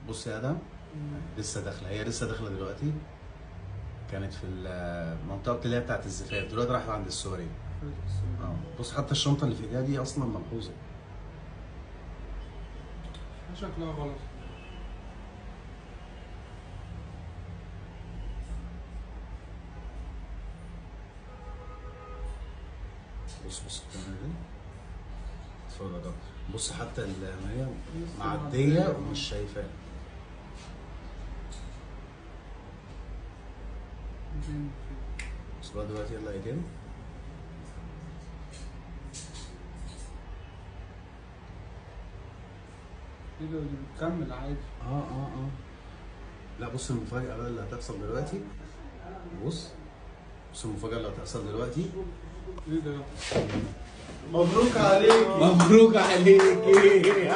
بص يا ادم لسه داخله، هي لسه داخله دلوقتي، كانت في المنطقة اللي هي بتاعت الزفاف، دلوقتي راحت عند السوري. بص حتى الشنطة اللي في ايديها دي اصلا ملحوظة. شكلها غلط. بص بص الكاميرا دي، اتفرج ده. بص حتى هي معدية ومش شايفاها. بص بقى دلوقتي يلا ايدين. ايه ده، دي بتكمل عادي. لا بص المفاجأة بقى اللي هتحصل دلوقتي. بص بص المفاجأة اللي هتحصل دلوقتي. ايه ده؟ مبروك عليكي. مبروك عليكي.